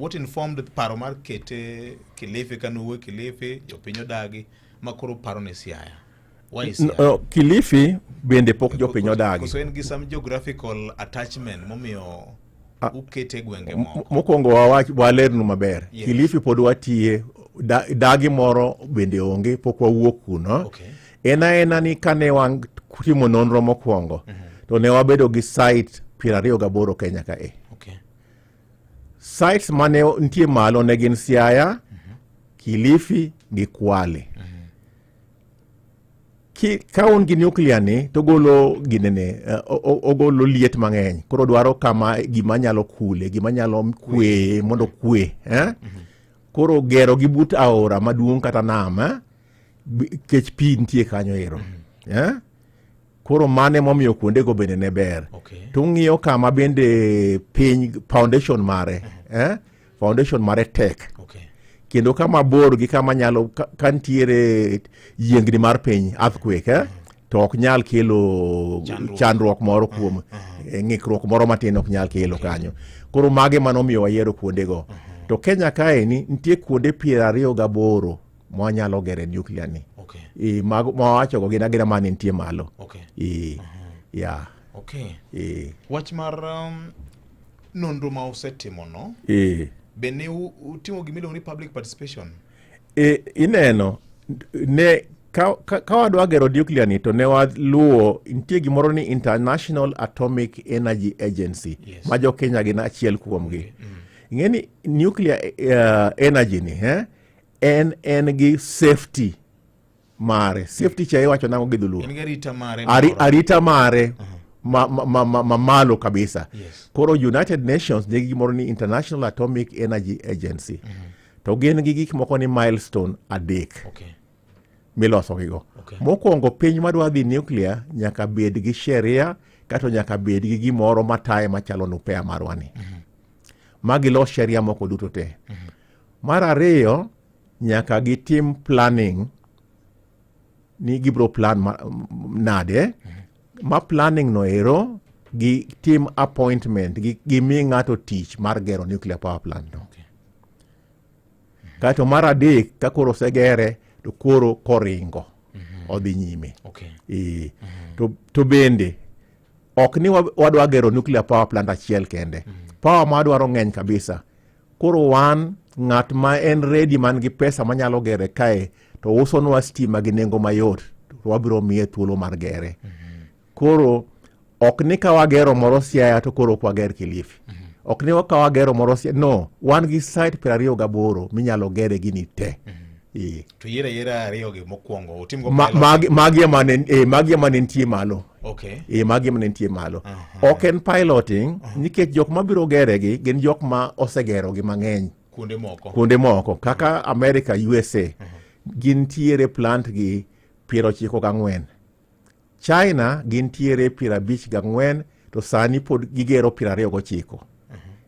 What informed paro mar kete Kilifi kanuwe Kilifi, jopiny odagi, ma koro paro ne Siaya? Why Siaya? No, Kilifi bende pok jopiny odagi. Koso en gi some geographical attachment momiyo ukete e gwenge moko? Mokwongo wawach walernu maber. Yes. Kilifi pod watiye, dagi moro bende onge, pok wawuok kuno. En aena ni kane wan timo nonro mokwongo, to ne wabedo gi site 28 Kenya kae. Sites mane nitie malo ne gin Siaya, Kilifi gi Kwale. Ka un gi nuclear ni to golo ginene, ogolo liet mang'eny, koro dwaro kama gima nyalo kule, gima nyalo kweye mondo kwe, eh? Koro gero gi but aora maduong' kata nam, eh? Kech pi nitie kanyo ero, eh? Koro mane momiyo kuondego bende ne ber. To ung'iyo kama bende piny foundation mare, eh? Foundation mare tek. Kendo kama bor gi kama nyalo ka nitiere yiengni mar piny, earthquake, eh? To ok nyal kelo Chandruok. Chandruok moro kuom ng'ikruok moro matin ok nyal kelo kanyo. Koro mage manomiyo wayiero kuondego. To Kenya kaeni nitie kuonde 28 mwanyalo gere nuclear ni. E, mago mawachogo gin agina mane nitie malo. E, ya. E. Wach mar nonro ma usetimono, be ne utimo gima iluongo ni public participation? E, ineno ne ka wadwa gero nuclear ni to ne waluwo nitie gimoro ni International Atomic Energy Agency ma jo Kenya gin achiel kuomgi. Ing'e ni nuclear energy ni, eh, en gi safety mare. Safety cha iwacho nang'o gi dholuo? En gi arita mare Ari, moro. Arita mare ma malo kabisa. Koro United Nations nigi gimoro ni International Atomic Energy Agency. To gin gi gik moko ni milestone adek miloso gigo. Mokwongo, piny madwa dhi nuclear nyaka bed gi sheria kato nyaka bed gi gimoro mataye machalo NUPEA marwa ni. Ma gilos sheria moko duto te. Mar ariyo, nyaka gitim planning ni gibro plan nade ma planning no ero gitim appointment gimi ng'ato tich mar gero nuclear power plant no. Kaeto mar adek, ka koro osegere to koro koringo odhi nyime. E, to bende ok ni wadwa gero nuclear power plant achiel kende. Power ma wadwaro ng'eny kabisa. Koro wan ng'at ma en ready man gi pesa manyalo gere kae to usonwa stima gi nengo mayot to wabiro miye thuolo mar gere. Koro ok ni ka wagero moro Siaya to koro ok wager Kilifi. Ok ni ka wagero moro Siaya, no, wan gi site 28 minyalo gere gini te. E. To yiero ayiera ariyo gi mokwongo utimgo Ma, pilot. magi ema ne nitie malo. E, magi ema ne nitie malo. Ok en piloting nikech jok mabiro gere gi gin jok ma osegero gi mang'eny kuonde moko. Kuonde moko kaka America, USA, gintiere plant gi 94. China gintiere 54 to sani pod gigero 29.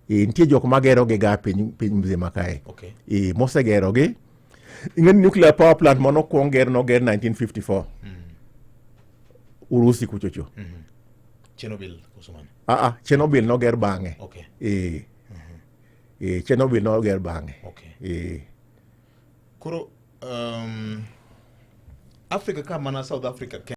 E, nitie jok magero gi ga piny mzima kae. E, mosegero gi. Ing'e ni nuclear power plant manokwong ger noger 1954. Urusi kuchocho. Chernobyl koso mane? Ah, ah, Chernobyl noger bang'e. E, e, Chernobyl noger bang'e. E. Koro Africa ka mana South Africa.